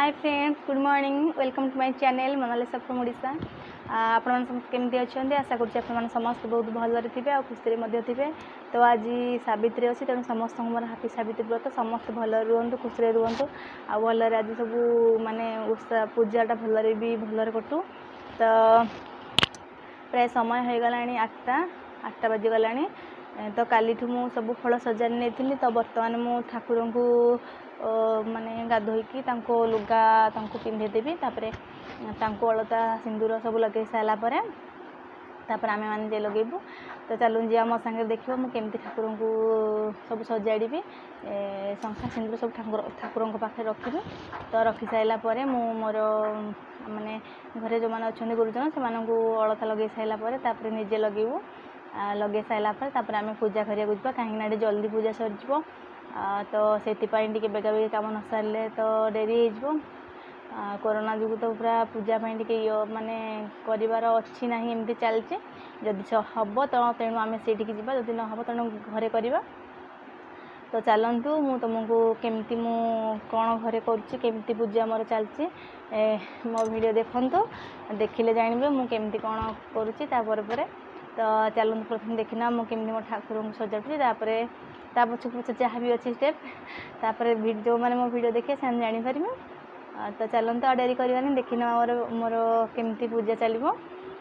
Hi friends, good morning, welcome to my channel Monalisa from Odisha. ଆପଣମାନେ ସମସ୍ତେ କେମିତି ଅଛନ୍ତି? ଆଶା କରୁଛି ଆପଣମାନେ ସମସ୍ତେ ବହୁତ ଭଲରେ ଥିବେ ଆଉ ଖୁସିରେ ମଧ୍ୟ ଥିବେ। ତ ଆଜି ସାବିତ୍ରୀ ଅଛି, ତେଣୁ ସମସ୍ତଙ୍କୁ ମୋର ହାପି ସାବିତ୍ରୀ ବ୍ରତ। ସମସ୍ତେ ଭଲରେ ରୁହନ୍ତୁ, ଖୁସିରେ ରୁହନ୍ତୁ ଆଉ ଭଲରେ ଆଜି ସବୁ ମାନେ ଓଷା ପୂଜାଟା ଭଲରେ ବି ଭଲରେ କଟୁ। ତ ପ୍ରାୟ ସମୟ ହେଇଗଲାଣି 8ଟା, 8ଟା ବାଜିଗଲାଣି। ତ କାଲିଠୁ ମୁଁ ସବୁ ଫଳ ସଜାଡ଼ି ନେଇଥିଲି। ତ ବର୍ତ୍ତମାନ ମୁଁ ଠାକୁରଙ୍କୁ ମାନେ ଗାଧୋଇକି ତାଙ୍କୁ ଲୁଗା ତାଙ୍କୁ ପିନ୍ଧେଇଦେବି, ତାପରେ ତାଙ୍କୁ ଅଳତା ସିନ୍ଦୁର ସବୁ ଲଗେଇ ସାରିଲା ପରେ ତାପରେ ଆମେମାନେ ଯାଇ ଲଗେଇବୁ। ତ ଚାଲୁନ୍ ଯିବା ମୋ ସାଙ୍ଗରେ, ଦେଖିବ ମୁଁ କେମିତି ଠାକୁରଙ୍କୁ ସବୁ ସଜାଡ଼ିବି, ଶଙ୍ଖା ସିନ୍ଦୁର ସବୁ ଠାକୁରଙ୍କ ପାଖରେ ରଖିବି। ତ ରଖି ସାରିଲା ପରେ ମୁଁ ମୋର ମାନେ ଘରେ ଯେଉଁମାନେ ଅଛନ୍ତି ଗୁରୁଜନ, ସେମାନଙ୍କୁ ଅଳତା ଲଗେଇ ସାରିଲା ପରେ ତାପରେ ନିଜେ ଲଗେଇବୁ। ଲଗେଇ ସାରିଲା ପରେ ତାପରେ ଆମେ ପୂଜା କରିବାକୁ ଯିବା, କାହିଁକିନା ଏଠି ଜଲ୍ଦି ପୂଜା ସରିଯିବ। ତ ସେଥିପାଇଁ ଟିକେ ବେଗା ବେଗି କାମ ନ ସାରିଲେ ତ ଡେରି ହେଇଯିବ। କରୋନା ଯୋଗୁଁ ତ ପୁରା ପୂଜା ପାଇଁ ଟିକେ ଇଏ ମାନେ କରିବାର ଅଛି ନାହିଁ, ଏମିତି ଚାଲିଛି। ଯଦି ହେବ ତ ତେଣୁ ଆମେ ସେଇଠିକି ଯିବା, ଯଦି ନ ହେବ ତେଣୁ ଘରେ କରିବା। ତ ଚାଲନ୍ତୁ, ମୁଁ ତୁମକୁ କେମିତି ମୁଁ କ'ଣ ଘରେ କରୁଛି, କେମିତି ପୂଜା ମୋର ଚାଲିଛି, ମୋ ଭିଡ଼ିଓ ଦେଖନ୍ତୁ, ଦେଖିଲେ ଜାଣିବେ ମୁଁ କେମିତି କ'ଣ କରୁଛି ତାପରେ ପରେ। ତ ଚାଲନ୍ତୁ ପ୍ରଥମେ ଦେଖିନେବା ମୁଁ କେମିତି ମୋ ଠାକୁରଙ୍କୁ ସଜାଡ଼ୁଛି, ତାପରେ ତା ପଛକୁ ପଛ ଯାହା ବି ଅଛି ଷ୍ଟେପ୍, ତାପରେ ଯେଉଁମାନେ ମୋ ଭିଡ଼ିଓ ଦେଖିବେ ସେମାନେ ଜାଣିପାରିବେ। ତ ଚାଲନ୍ତୁ ଆଉ ଡେରି କରିବାନି, ଦେଖିନେବା ମୋର କେମିତି ପୂଜା ଚାଲିବ,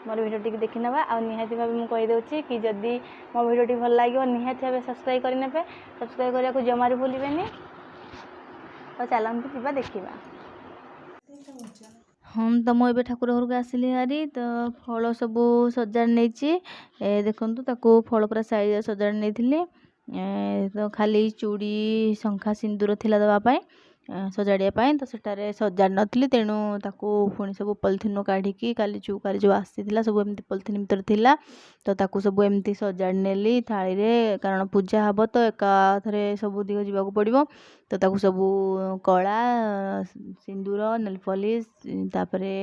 ମୋର ଭିଡ଼ିଓ ଟିକେ ଦେଖିନେବା। ଆଉ ନିହାତି ଭାବେ ମୁଁ କହିଦେଉଛି କି ଯଦି ମୋ ଭିଡ଼ିଓଟି ଭଲ ଲାଗିବ, ନିହାତି ଭାବେ ସବସ୍କ୍ରାଇବ୍ କରିନେବେ, ସବସ୍କ୍ରାଇବ୍ କରିବାକୁ ଜମାରୁ ଭୁଲିବେନି। ତ ଚାଲନ୍ତୁ ଯିବା ଦେଖିବା। ହଁ, ତ ମୁଁ ଏବେ ଠାକୁର ଘରକୁ ଆସିଲି ହାରି। ତ ଫଳ ସବୁ ସଜାଡ଼ି ନେଇଛି, ଏ ଦେଖନ୍ତୁ, ତାକୁ ଫଳ ପୁରା ସାଇଜରେ ସଜାଡ଼ି ନେଇଥିଲି। ତ ଖାଲି ଚୁଡ଼ି, ଶଙ୍ଖା, ସିନ୍ଦୁର ଥିଲା ଦେବା ପାଇଁ, ସଜାଡ଼ିବା ପାଇଁ, ତ ସେଠାରେ ସଜାଡ଼ି ନଥିଲି। ତେଣୁ ତାକୁ ପୁଣି ସବୁ ପଲିଥିନ୍ରୁ କାଢ଼ିକି, କାଲି ଚଉକାରେ ଯେଉଁ ଆସିଥିଲା ସବୁ ଏମିତି ପଲିଥିନ୍ ଭିତରେ ଥିଲା, ତ ତାକୁ ସବୁ ଏମିତି ସଜାଡ଼ି ନେଲି ଥାଳିରେ, କାରଣ ପୂଜା ହେବ ତ ଏକାଥରେ ସବୁ ଦିଗ ଯିବାକୁ ପଡ଼ିବ। ତ ତାକୁ ସବୁ କଳା ସିନ୍ଦୁର, ନେଲ୍ ପଲିସ୍, ତାପରେ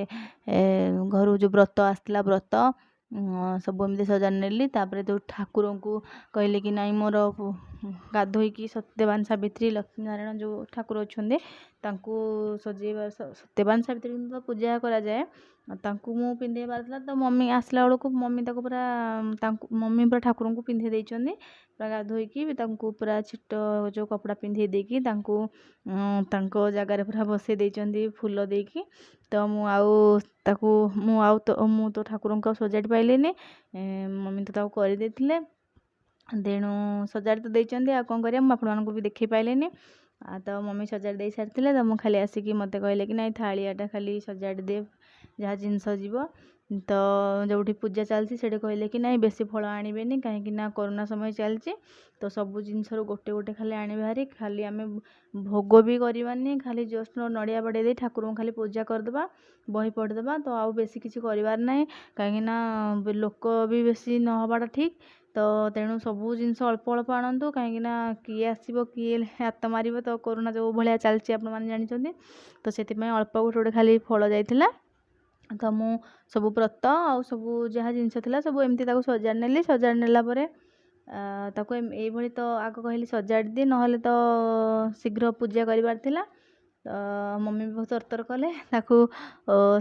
ଘରୁ ଯେଉଁ ବ୍ରତ ଆସିଥିଲା ବ୍ରତ ସବୁ ଏମିତି ସଜାଡ଼ି ନେଲି। ତାପରେ ଯେଉଁ ଠାକୁରଙ୍କୁ କହିଲେ କି ନାଇଁ, ମୋର ଗାଧୋଇକି ସତ୍ୟବାନ ସାବିତ୍ରୀ, ଲକ୍ଷ୍ମୀ ନାରାୟଣ ଯେଉଁ ଠାକୁର ଅଛନ୍ତି ତାଙ୍କୁ ସଜେଇବା। ସତ୍ୟବାନ ସାବିତ୍ରୀଙ୍କୁ ତ ପୂଜା କରାଯାଏ, ତାଙ୍କୁ ମୁଁ ପିନ୍ଧେଇବାର ଥିଲା। ତ ମମି ଆସିଲା ବେଳକୁ ମମି ତାକୁ ପୁରା ତାଙ୍କୁ ମମି ପୁରା ଠାକୁରଙ୍କୁ ପିନ୍ଧେଇ ଦେଇଛନ୍ତି, ପୁରା ଗାଧୋଇକି ତାଙ୍କୁ ପୁରା ଛିଟ ଯେଉଁ କପଡ଼ା ପିନ୍ଧେଇ ଦେଇକି ତାଙ୍କୁ ତାଙ୍କ ଜାଗାରେ ପୁରା ବସେଇ ଦେଇଛନ୍ତି ଫୁଲ ଦେଇକି। ତ ମୁଁ ଆଉ ତାକୁ ମୁଁ ଆଉ ତ ମୁଁ ତ ଠାକୁରଙ୍କୁ ଆଉ ସଜାଡ଼ି ପାଇଲିନି, ମମି ତ ତାକୁ କରିଦେଇଥିଲେ। ତେଣୁ ସଜାଡ଼ି ତ ଦେଇଛନ୍ତି, ଆଉ କ'ଣ କରିବା, ମୁଁ ଆପଣମାନଙ୍କୁ ବି ଦେଖେଇ ପାଇଲିନି। ଆଉ ତ ମମି ସଜାଡ଼ି ଦେଇ ସାରିଥିଲେ, ତ ମୁଁ ଖାଲି ଆସିକି ମୋତେ କହିଲେ କି ନାଇଁ, ଥାଳିଆଟା ଖାଲି ସଜାଡ଼ି ଦେ, ଯାହା ଜିନିଷ ଯିବ। ତ ଯେଉଁଠି ପୂଜା ଚାଲିଛି ସେଠି କହିଲେ କି ନାଇଁ, ବେଶୀ ଫଳ ଆଣିବେନି, କାହିଁକି ନା କରୋନା ସମୟ ଚାଲିଛି। ତ ସବୁ ଜିନିଷରୁ ଗୋଟେ ଗୋଟେ ଖାଲି ଆଣିବେ ହାରି, ଖାଲି ଆମେ ଭୋଗ ବି କରିବାନି, ଖାଲି ଜଷ୍ଟ ନଡ଼ିଆ ବାଡ଼େଇ ଦେଇ ଠାକୁରଙ୍କୁ ଖାଲି ପୂଜା କରିଦେବା, ବହି ପଢ଼ିଦେବା। ତ ଆଉ ବେଶୀ କିଛି କରିବାର ନାହିଁ, କାହିଁକିନା ଲୋକ ବି ବେଶୀ ନ ହେବାଟା ଠିକ୍। ତ ତେଣୁ ସବୁ ଜିନିଷ ଅଳ୍ପ ଅଳ୍ପ ଆଣନ୍ତୁ, କାହିଁକିନା କିଏ ଆସିବ, କିଏ ହାତ ମାରିବ। ତ କରୋନା ଯେଉଁ ଭଳିଆ ଚାଲିଛି ଆପଣମାନେ ଜାଣିଛନ୍ତି। ତ ସେଥିପାଇଁ ଅଳ୍ପ ଗୋଟେ ଗୋଟେ ଖାଲି ଫଳ ଯାଇଥିଲା। ତ ମୁଁ ସବୁ ବ୍ରତ ଆଉ ସବୁ ଯାହା ଜିନିଷ ଥିଲା ସବୁ ଏମିତି ତାକୁ ସଜାଡ଼ି ନେଲି। ସଜାଡ଼ି ନେଲା ପରେ ତାକୁ ଏଇଭଳି ତ ଆଗ କହିଲି ସଜାଡ଼ି ଦିଏ, ନହେଲେ ତ ଶୀଘ୍ର ପୂଜା କରିବାର ଥିଲା। ତ ମମି ବି ବହୁତ ତରତର କଲେ, ତାକୁ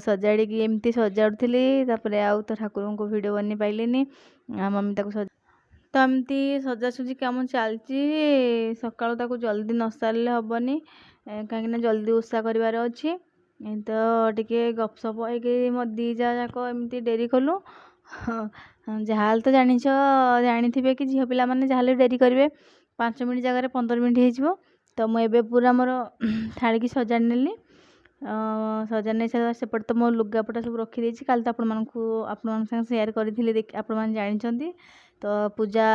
ସଜାଡ଼ିକି ଏମିତି ସଜାଡ଼ୁଥିଲି। ତାପରେ ଆଉ ତ ଠାକୁରଙ୍କୁ ଭିଡ଼ିଓ ବନେଇ ପାଇଲିନି, ମମି ତାକୁ ତ ଏମିତି ସଜାସଜି କାମ ଚାଲିଛି ସକାଳୁ। ତାକୁ ଜଲ୍ଦି ନ ସାରିଲେ ହେବନି, କାହିଁକିନା ଜଲ୍ଦି ଓଷା କରିବାର ଅଛି। ତ ଟିକେ ଗପସପ ହେଇକି ମୋ ଦୁଇ ଯା ଯାକ ଏମିତି ଡେରି କଲୁ। ଯାହାହେଲେ ତ ଜାଣିଛ, ଜାଣିଥିବେ କି ଝିଅ ପିଲାମାନେ ଯାହାହେଲେ ଡେରି କରିବେ, 5 ମିନିଟ୍ ଜାଗାରେ 15 ମିନିଟ୍ ହେଇଯିବ। ତ ମୁଁ ଏବେ ପୁରା ମୋର ଥାଳିକି ସଜାଡ଼ି ନେଲି। ସଜାଡ଼ି ନେଇ ସାରିଲା ସେପଟେ ତ ମୋ ଲୁଗାପଟା ସବୁ ରଖିଦେଇଛି। କାଲି ତ ଆପଣମାନଙ୍କୁ ଆପଣମାନଙ୍କ ସାଙ୍ଗେ ସେୟାର କରିଥିଲି, ଦେଖି ଆପଣମାନେ ଜାଣିଛନ୍ତି। ତ ପୂଜା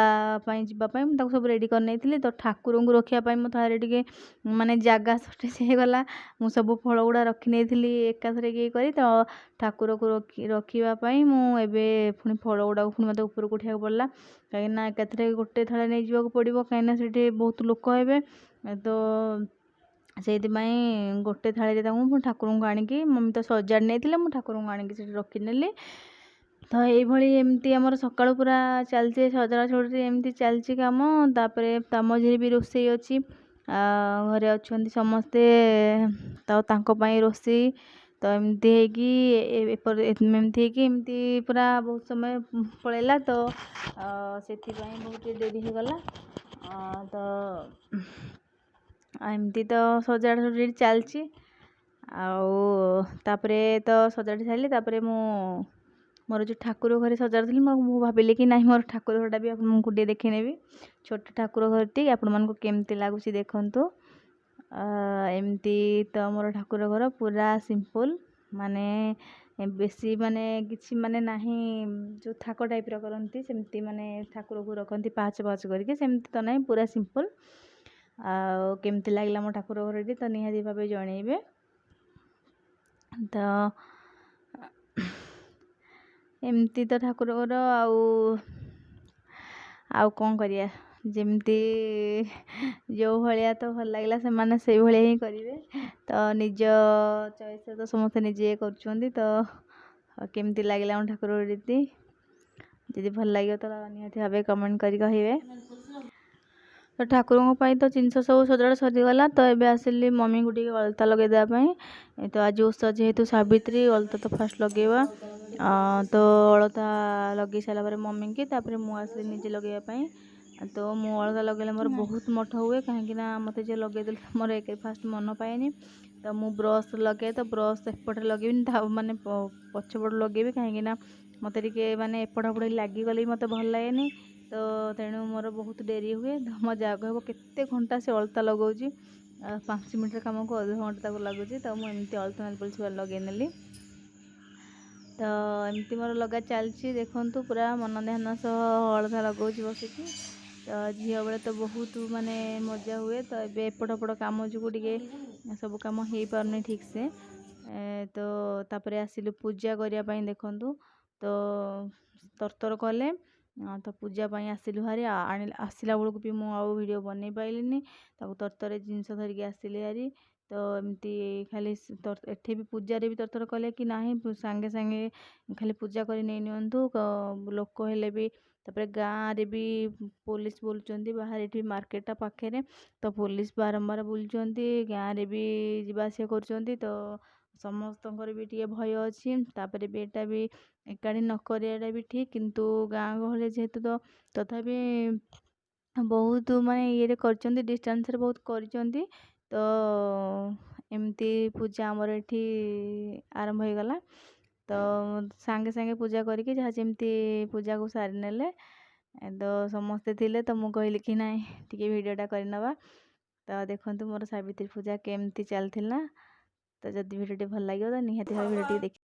ପାଇଁ ଯିବା ପାଇଁ ମୁଁ ତାକୁ ସବୁ ରେଡ଼ି କରିନେଇଥିଲି। ତ ଠାକୁରଙ୍କୁ ରଖିବା ପାଇଁ ମୋ ଥାଳିରେ ଟିକେ ମାନେ ଜାଗା ସର୍ଟେଜ୍ ହେଇଗଲା। ମୁଁ ସବୁ ଫଳ ଗୁଡ଼ା ରଖିନେଇଥିଲି ଏକାଥରେ ଇଏ କରି। ତ ଠାକୁରକୁ ରଖିବା ପାଇଁ ମୁଁ ଏବେ ପୁଣି ଫଳ ଗୁଡ଼ାକୁ ପୁଣି ମୋତେ ଉପରକୁ ଉଠିବାକୁ ପଡ଼ିଲା, କାହିଁକିନା ଏକାଥରେ ଗୋଟେ ଥାଳି ନେଇଯିବାକୁ ପଡ଼ିବ, କାହିଁକିନା ସେଠି ବହୁତ ଲୋକ ହେବେ। ତ ସେଇଥିପାଇଁ ଗୋଟେ ଥାଳିରେ ତାଙ୍କୁ ପୁଣି ଠାକୁରଙ୍କୁ ଆଣିକି, ମମି ତ ସଜାଡ଼ି ନେଇଥିଲେ, ମୁଁ ଠାକୁରଙ୍କୁ ଆଣିକି ସେଠି ରଖିନେଲି। ତ ଏଇଭଳି ଏମିତି ଆମର ସକାଳୁ ପୁରା ଚାଲିଛି ସଜଡ଼ା ସଜଡ଼ି, ଏମିତି ଚାଲିଛି କାମ। ତାପରେ ତା ମଝିରେ ବି ରୋଷେଇ ଅଛି। ଘରେ ଅଛନ୍ତି ସମସ୍ତେ, ତ ତାଙ୍କ ପାଇଁ ରୋଷେଇ। ତ ଏମିତି ହେଇକି ଏମିତି ହେଇକି ଏମିତି ପୁରା ବହୁତ ସମୟ ପଳେଇଲା। ତ ସେଥିପାଇଁ ବହୁତ ଡେରି ହେଇଗଲା। ତ ଏମିତି ତ ସଜାଡ଼ା ସଜାଡ଼ି ଚାଲିଛି। ଆଉ ତାପରେ ତ ସଜାଡ଼ି ସାରିଲି, ତାପରେ ମୁଁ ମୋର ଯେଉଁ ଠାକୁର ଘରେ ସଜାଡ଼ୁଥିଲି, ମୁଁ ଭାବିଲି କି ନାଇଁ, ମୋର ଠାକୁର ଘରଟା ବି ଆପଣଙ୍କୁ ଟିକେ ଦେଖେଇ ନେବି। ଛୋଟ ଠାକୁର ଘରଟି ଆପଣମାନଙ୍କୁ କେମିତି ଲାଗୁଛି ଦେଖନ୍ତୁ। ଏମିତି ତ ମୋର ଠାକୁର ଘର ପୁରା ସିମ୍ପଲ୍, ମାନେ ବେଶୀ ମାନେ କିଛି ମାନେ ନାହିଁ। ଯେଉଁ ଥାକ ଟାଇପ୍ର କରନ୍ତି, ସେମିତି ମାନେ ଠାକୁରକୁ ରଖନ୍ତି ପାହାଚ ପାହାଚ କରିକି, ସେମିତି ତ ନାହିଁ, ପୁରା ସିମ୍ପଲ୍। ଆଉ କେମିତି ଲାଗିଲା ମୋ ଠାକୁର ଘରଟି ତ ନିହାତି ଭାବେ ଜଣେଇବେ। ତ ଏମିତି ତ ଠାକୁର ଘର। ଆଉ କ'ଣ କରିବା? ଯେମିତି ଯେଉଁ ଭଳିଆ ତ ଭଲ ଲାଗିଲା, ସେମାନେ ସେଇଭଳିଆ ହିଁ କରିବେ। ତ ନିଜ ଚଏସ୍ରେ ତ ସମସ୍ତେ ନିଜେ କରୁଛନ୍ତି। ତ କେମିତି ଲାଗିଲା ଆମ ଠାକୁର ରୀତି, ଯଦି ଭଲ ଲାଗିବ ତ ନିହାତି ଭାବେ କମେଣ୍ଟ କରି କହିବେ। ତ ଠାକୁରଙ୍କ ପାଇଁ ତ ଜିନିଷ ସବୁ ସଜଡ଼ା ସରିଗଲା। ତ ଏବେ ଆସିଲି ମମିଙ୍କୁ ଟିକେ ଅଳତା ଲଗେଇ ଦେବା ପାଇଁ। ତ ଆଜି ଓଷା ଯେହେତୁ ସାବିତ୍ରୀ, ଅଳତା ତ ଫାଷ୍ଟ ଲଗେଇବା। ତ ଅଳତା ଲଗେଇ ସାରିଲା ପରେ ମମିଙ୍କି, ତାପରେ ମୁଁ ଆସିଲି ନିଜେ ଲଗେଇବା ପାଇଁ। ତ ମୁଁ ଅଳତା ଲଗେଇଲେ ମୋର ବହୁତ ମଠ ହୁଏ, କାହିଁକି ନା ମୋତେ ଯିଏ ଲଗେଇଦେଲେ ମୋର ଏକ ଫାଷ୍ଟ ମନ ପାଏନି। ତ ମୁଁ ବ୍ରସ୍ ଲଗାଏ, ତ ବ୍ରସ୍ ଏପଟେ ଲଗେଇବିନି, ତା ମାନେ ପଛପଟ ଲଗେଇବି, କାହିଁକିନା ମୋତେ ଟିକେ ମାନେ ଏପଟ ସେପଟ ଲାଗିଗଲେ ବି ମୋତେ ଭଲ ଲାଗେନି। ତ ତେଣୁ ମୋର ବହୁତ ଡେରି ହୁଏ। ତ ମୋ ଯାଆ କହିବ, କେତେ ଘଣ୍ଟା ସେ ଅଳତା ଲଗାଉଛି, 5 ମିନିଟ୍ର କାମକୁ ଅଧଘଣ୍ଟା ତାକୁ ଲାଗୁଛି। ତ ମୁଁ ଏମିତି ଅଳତା ନେଲପଲିସ୍ ଲଗେଇ ନେଲି। ତ ଏମିତି ମୋର ଲଗା ଚାଲିଛି, ଦେଖନ୍ତୁ, ପୁରା ମନ ଧ୍ୟାନ ସହ ଅଳତା ଲଗାଉଛି ବସିକି। ତ ଝିଅ ବେଳେ ତ ବହୁତ ମାନେ ମଜା ହୁଏ। ତ ଏବେ ଏପଟ ସେପଟ କାମ ଯୋଗୁଁ ଟିକେ ସବୁ କାମ ହେଇପାରୁନି ଠିକ୍ସେ। ତ ତାପରେ ଆସିଲୁ ପୂଜା କରିବା ପାଇଁ। ଦେଖନ୍ତୁ, ତ ତରତର କଲେ, ତ ପୂଜା ପାଇଁ ଆସିଲୁ ଭାରି। ଆସିଲା ବେଳକୁ ବି ମୁଁ ଆଉ ଭିଡ଼ିଓ ବନେଇ ପାଇଲିନି। ତାକୁ ତରତରରେ ଜିନିଷ ଧରିକି ଆସିଲି ଭାରି। ତ ଏମିତି ଖାଲି ଏଠି ବି ପୂଜାରେ ବି ତରତର କଲେ କି ନାହିଁ, ସାଙ୍ଗେ ସାଙ୍ଗେ ଖାଲି ପୂଜା କରି ନେଇ ନିଅନ୍ତୁ, ଲୋକ ହେଲେ ବି। ତାପରେ ଗାଁରେ ବି ପୋଲିସ ବୁଲୁଛନ୍ତି ବାହାରେ, ଏଠି ମାର୍କେଟଟା ପାଖରେ, ତ ପୋଲିସ ବାରମ୍ବାର ବୁଲୁଛନ୍ତି, ଗାଁରେ ବି ଯିବା ଆସିବା କରୁଛନ୍ତି। ତ ସମସ୍ତଙ୍କର ବି ଟିକେ ଭୟ ଅଛି। ତାପରେ ବି ଏଇଟା ବି ଏକାଠି ନ କରିବାଟା ବି ଠିକ୍, କିନ୍ତୁ ଗାଁ ଗହଳିରେ ଯେହେତୁ, ତ ତଥାପି ବହୁତ ମାନେ ଇଏରେ କରିଛନ୍ତି, ଡିଷ୍ଟାନ୍ସରେ ବହୁତ କରିଛନ୍ତି। ତ ଏମିତି ପୂଜା ଆମର ଏଠି ଆରମ୍ଭ ହେଇଗଲା। ତ ସାଙ୍ଗେ ସାଙ୍ଗେ ପୂଜା କରିକି ଯାହା ଯେମିତି ପୂଜାକୁ ସାରିନେଲେ। ତ ସମସ୍ତେ ଥିଲେ, ତ ମୁଁ କହିଲି କି ନାଇଁ, ଟିକେ ଭିଡ଼ିଓଟା କରିନେବା। ତ ଦେଖନ୍ତୁ ମୋର ସାବିତ୍ରୀ ପୂଜା କେମିତି ଚାଲିଥିଲା। ତ ଯଦି ଭିଡ଼ିଓଟି ଭଲ ଲାଗିବ, ତ ନିହାତି ଭାବେ ଭିଡ଼ିଓ ଟିକେ ଦେଖି